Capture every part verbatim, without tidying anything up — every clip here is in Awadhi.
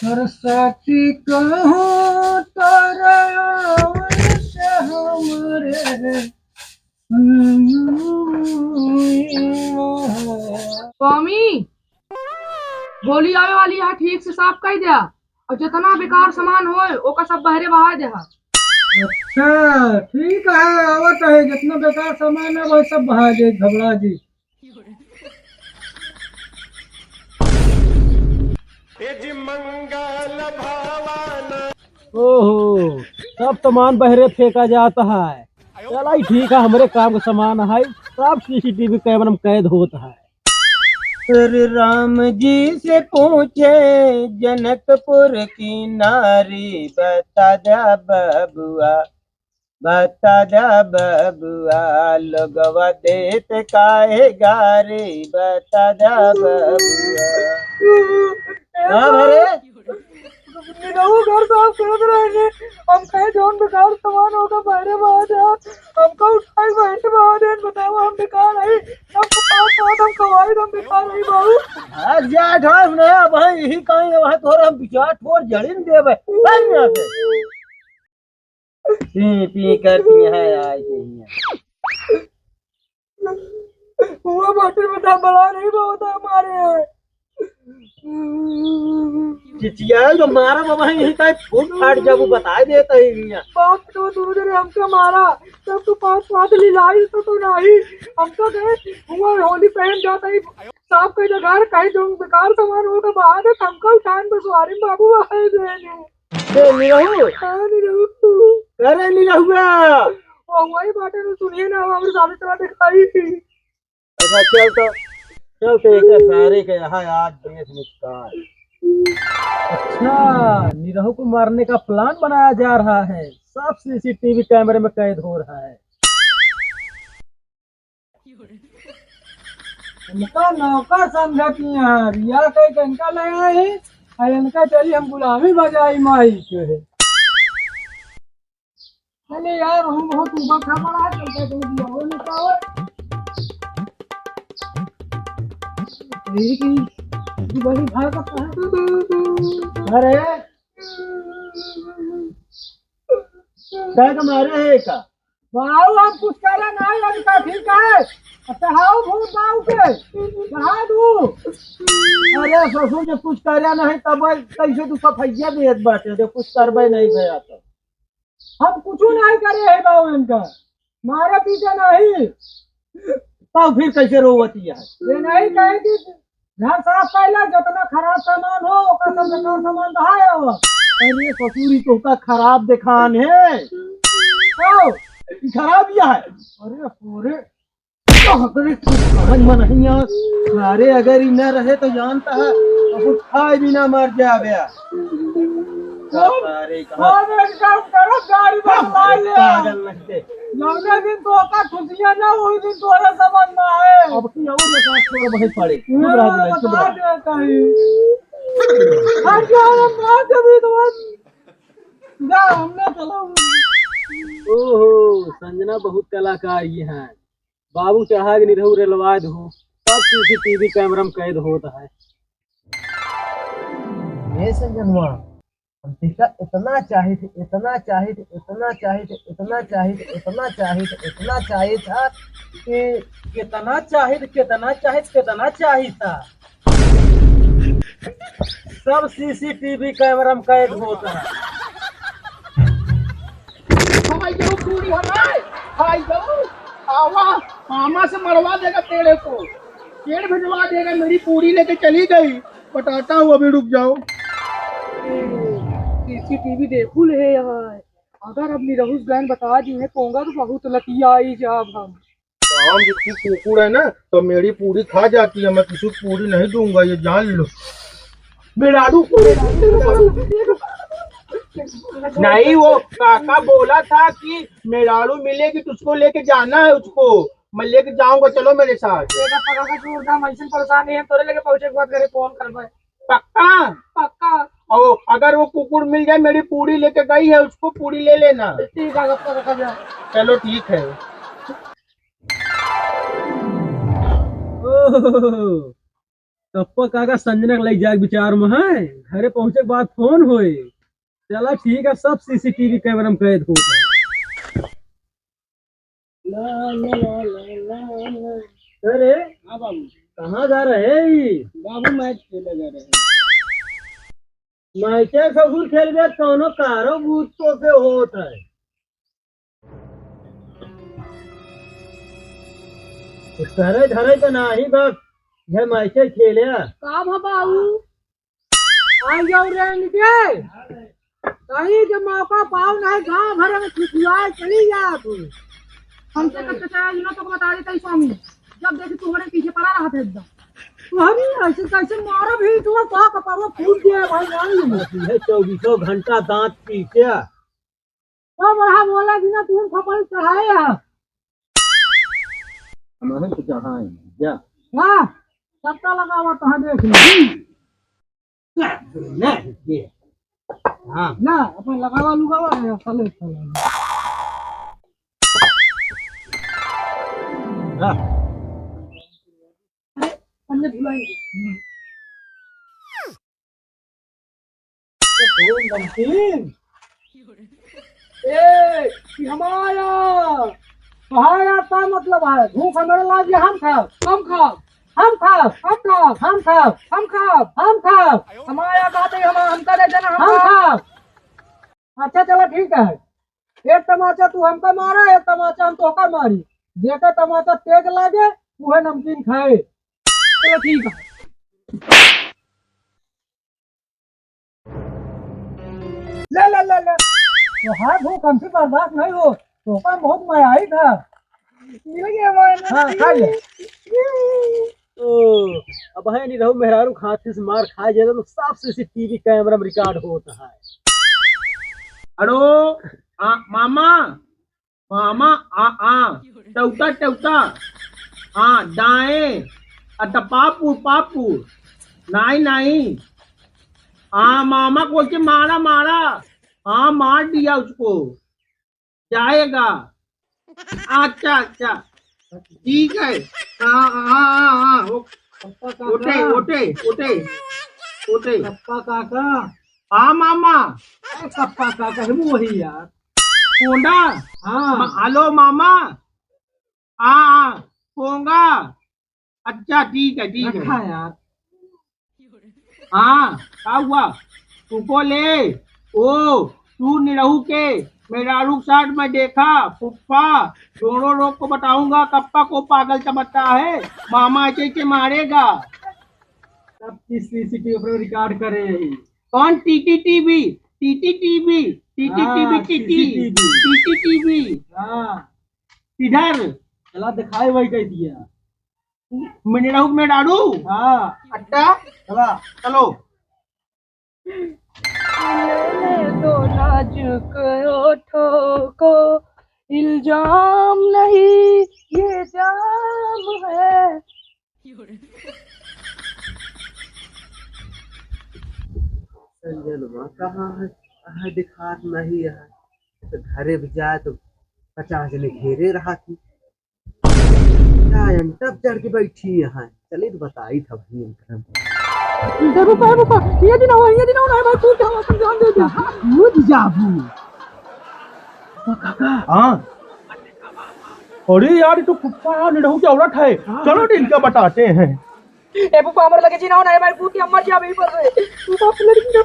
और सच कहूँ तोरे आवे से हमरे। स्वामी, होली आवे वाली है, ठीक से साफ कइ द्या। और जितना बेकार सामान होए, ओका सब बहरे बहाय द्या। अच्छा, ठीक है, आवत है, जितना बेकार सामान है, वही सब बहाय दे, घबरा जी। ओहो, सब सामान बहरे फेंका जात है। चला, ई ठीक है, हमरे काम का सामान है, सब CCTV camera में कैद होत है। श्री राम जी से पूछे जनकपुर की नारी, बता द्या बबुआ, बता द्या बबुआ, लोगवा देत काहे गारी, बता द्या बबुआ। का भरे? निरहू घर साफ करत रहे, हम कहे जौन बेकार सामान होगा बहरे बहाय द्या, हमका उठाई बहरे बहाय द्या, बतावा हम बेकार है, हमका पाँच सात हम कवाई हम बेकार है बाबू। भाग जा, ढोल ना भाई, यही कहीं वहाँ तोरा हम बिचार ठोर जड़िन देबे। भाग यहाँ से। पी पी करती है आए के हियाँ। हुआ बाटे बेटा, बड़ा नहीं बहुत हमारे। चिचिया जो मारा बाबा, यही टाइप फूट फाट जब वो बताए देता है हियाँ। बाप तो दोनों जने हमका मारा, तब तो पाँच सात लीलाई तो, तो नहीं। हमका गए हुआ होली पहन जाता ही, साफ कइ द्या घर, कहीं जो बेकार सामान होगा बहाय द्या, हमका उठान बसवारी बाबू आए देने। ए, निरहू। हाँ, निरहू। अरे, निरहुआ। ओ, वही बाटे, तू सुनिए ना, हमरे सामने चला दिखाई। अच्छा, चल तो, चल तो, एक सारे के यहाँ आज देश निकाल। अच्छा, निरहू को मारने का plan बनाया जा रहा है, सब CCTV camera में कैद हो रहा है। इनका नौकर समझती हैं, रिया कह के इनका ले आई, और इनका चली हम गुलामी बजाई माई के। अरे यार, हम बहुत ऊबा खा पड़ा है, चलते चलते दिया हो नहीं पावे। यही की, ये बड़ी भागत है। अरे, कहे के मारे है का? बाऊ, हम कुछ करे नहीं, अभी का ठीक है। चढ़ाओ भूत बाऊ के, चढ़ा दू। अरे ससुर, जे कुछ करे नहीं, तब कैसे तू सफैया देत बाटे, जो कुछ करबे नहीं भया तो। हम कुछ नहीं करे है बाऊ इनका, मारे पीटे नहीं। तब फिर कैसे रोवती है? ये नहीं कहे कि घर साफ कैला, जितना खराब सामान हो, ओकर सब बेकार सामान बहाय आवा। अरे ससुरी, तोहका खराब देखान है। ओ, ई खराब या है। अरे, अरे। अरे, कुछ समझ में नहीं आ। अरे, अगर ई ना रहे तो जानता है, तो कुछ खाए बिना मर जावे। अरे, कहाँ? अरे, एक काम करो, गाड़ी में हाँ, बुला अरे, ले। पागल नहीं थे। जौने दिन तोहका खुशियाँ ना, वही दिन तोहरे समझ में आए। अब की और एक आध छोड़ बहे पड़े। चुप रह, चुप रह। बता देता ही। हट जा, हम बात जब ये तो बस। जा, हमने चलो। ओहो, संजना बहुत कलाकार ये हैं। बाबू चाहा के निरहू रेलवा दो, सब CCTV camera में कैद होत है। ए संजनवा, हम तोहका इतना चाहित, इतना चाहित, इतना चाहित, इतना चाहित, इतना चाहित, इतना चाहित था कि कितना चाहित, कितना चाहित, कितना चाहित था। सब CCTV camera में कैद होत है। हाय जाऊ पूरी हमारे, हाय जाऊ, आवा, मामा से मरवा देगा तेरे को। पेड़ भिजवा देगा, मेरी पूरी लेके चली गई। बताता हूँ, अभी रुक जाओ। CCTV देखू ले यहाँ। अगर अब निरहुस गैन बता दी है पोंगा तो बहुत लतियाई जाब हम। काम जितनी कुकुर है ना, तो मेरी पूरी खा जाती है, मैं किसी को पूरी नहीं दूंगा, ये जान लो। मेहरारू, नहीं, वो काका बोला था कि मेहरारू मिलेगी तो उसको लेके जाना है उसको, मैं लेके जाऊंगा, चलो मेरे साथ। ये का पका का जोर था, मैं इसे परेशान नहीं है, तोरे लेके पहुंचे के बाद घरे फोन करबे। पक्का? पक्का। और अगर वो कुकुर मिल जाए, मेरी पूरी लेके गई है, उसको पूरी ले लेना। ठीक है, गप्पा रखा जाए। चलो ठीक है। ओह, कप्पा काका संजना के लइ जाए के विचार में है, घरे पहुँचे के बाद फोन होए। चला ठीक है, सब सीसीटीवी कैमरा में कैद होत है। ला, ला, ला। अरे, हाँ बाबू। कहाँ जा रहे ई? बाबू मैच खेले जा रहे। मैचे ससुर खेलबे, कौनो कारो बूत तो के होत है। कुछ करे धरे के नाही बस, ये मैचे खेले। का भा बाबू? आ जाओ रे इनके। कहीं के मौका पाओ नहीं, गांव भर में खिसियाए चली जात हो। हमसे कब से चला, इन्हों तो बता देता ही स्वामी, जब देखी तुम्हारे पीछे पड़ा रहा था एकदम। तो हम ही ऐसे कैसे मारा भी, तुम्हें कहा कपड़वा फूट गया भाई, नहीं है। है चौबीसों घंटा दांत पीटे। तो बड़ा बोला कि ना, तुम खपड़ी चढ़ाए हैं। हमारे तो चढ़ाए हैं, जा। हाँ, सबका लगावा, कहाँ देख लो। ना, ये। हाँ। ना, अपन लगावा लुगावा है, साले, साले। हाँ। अरे, पंजे भुलाएंगे। ओ, नमकीन। ए, कि हमारा, हमारा का मतलब है? भूख हमारे लाग गया, हम खाब, हम खाब, हम खाब, हम खाब, हम खाब, हम खाब, हम खाब। हमारा बात है, हम, हमका दे देना, हम हम खाब। खाब। अच्छा, चलो, ठीक है। एक तमाचा तू हमका मारा, एक तमाचा हम तोहका मारी। जेका तमाचा तेज लागे, उहे नमकीन खाए। चलो, ठीक है। ले, ले, ले, ले। तोहार भूख हमसे बर्दाश्त नहीं हो। तोहका बहुत मजा आई था। मिल गया मार। हाँ, खा ले। ओ, अब है नहीं रहू, मेहरारू खाते से मार खाए जाता तो सब सीसीटीवी कैमरा में रिकॉर्ड होता है। अड़ो, आ, मामा, मामा, आ, आ, टौटा, टौटा, आ, दाएं, अ, त पापू, पापू, नाई, नाई, आ, मामा को के मारा, मारा, हाँ, मार दिया उसको, जाएगा। अच्छा, अच्छा, ठीक है, हाँ, हाँ, हाँ, हाँ, ओ-, पप्पा काका। ओटे, ओटे, ओटे, ओटे। पप्पा काका। हाँ, मामा। ए, पप्पा काका, हम वही यार। कोंडा? हाँ। मा-, हेलो मामा। हाँ, हाँ, पोंगा। अच्छा, ठीक है, ठीक है। रखा यार। हाँ, का हुआ? तू को ले। ओ, तू निरहू के मेहरारू के साथ मैं देखा, फुफ्फा, दोनों लोग को बताऊंगा, कप्पा को पागल समझता है, मामा ऐसे ऐसे मारेगा। सब चीज सीसीटीवी पर रिकॉर्ड करे यही। कौन? टीटीटीवी, टीटीटीवी, टीटीटीवी, हाँ, टीटी, सीसीटीवी। टीटीटीवी। हाँ। किधर? चला दिखाए वही कह दिया। मेहरारू, मेहरारू। हाँ। अच्छा। चला। चलो। लेने दो नाजुक ओठों को, इल्जाम नहीं ये जाम है। संजनवा कहाँ है? कहाँ दिखात नहीं है? तो घरे भी जाए तो पचास जने घेरे रहा थी। क्या अंटप चढ़ के बैठी यहाँ? चले तो बताई था भाई इनका। ए बाबा, ए बाबा, ये दिन आओ, ये दिन आओ ना भाई, तू क्या हुआ, तुम जान दे दे। कूद जाबू। हाँ। अरे यार, ये तो फुफ्फा यार, निरहू की औरत है। हाँ। चलो, इनका बताते हैं। ए फुफ्फा, हमरे लगे जिन आओ ना, ए भाई, भूत या मर जाबे, ई पर रे। तू बाप लड़की ना।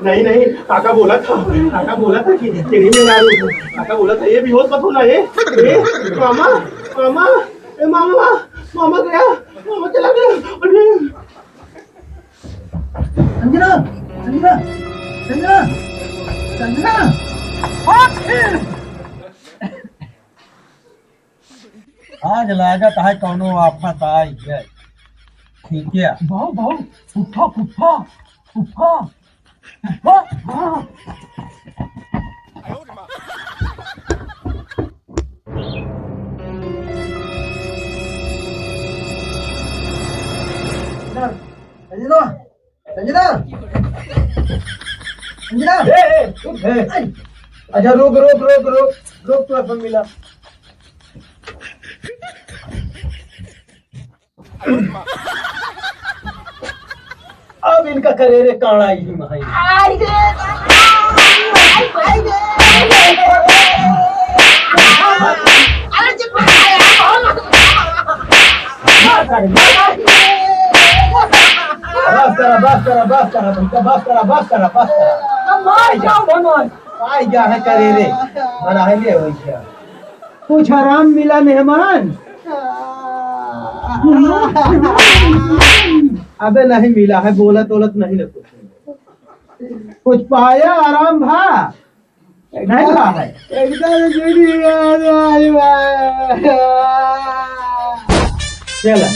नहीं, नहीं, काका बोला था, काका बोला था कि तेरी मेहरारू, काका बोला था, ये बेहोश मत होना, ए, ए, मामा, मामा, ए, मामा, मामा गया, मामा चला गया, अरे। संजना, संजना, संजना, संजना। आज लागत है कौनो आफत आई है। ठीक है। बाबू, बाबू, फुफ्फा, फुफ्फा, फुफ्फा, फुफ्फा, हाँ। ए, ए, ए, अच्छा, रुक, रुक, रुक, रुक, रुक, तू अपन मिला। अब इनका करेरे काड़ा ही महाई। आई रे, आई, आई रे। अरे चुप कर यार, बहुत बस करा, बस करा, बस करा, भैया, बस करा, बस करा, बस करा। हम मार जाओ, हम मार। आई जा है करेरे। मना है ले वही क्या? कुछ आराम मिला मेहमान? अबे नहीं मिला है, बोलत बोलत नहीं ना कुछ। कुछ पाया आराम भा? नहीं भा है। एकदम जुड़ी यार, अरे भाई। चला।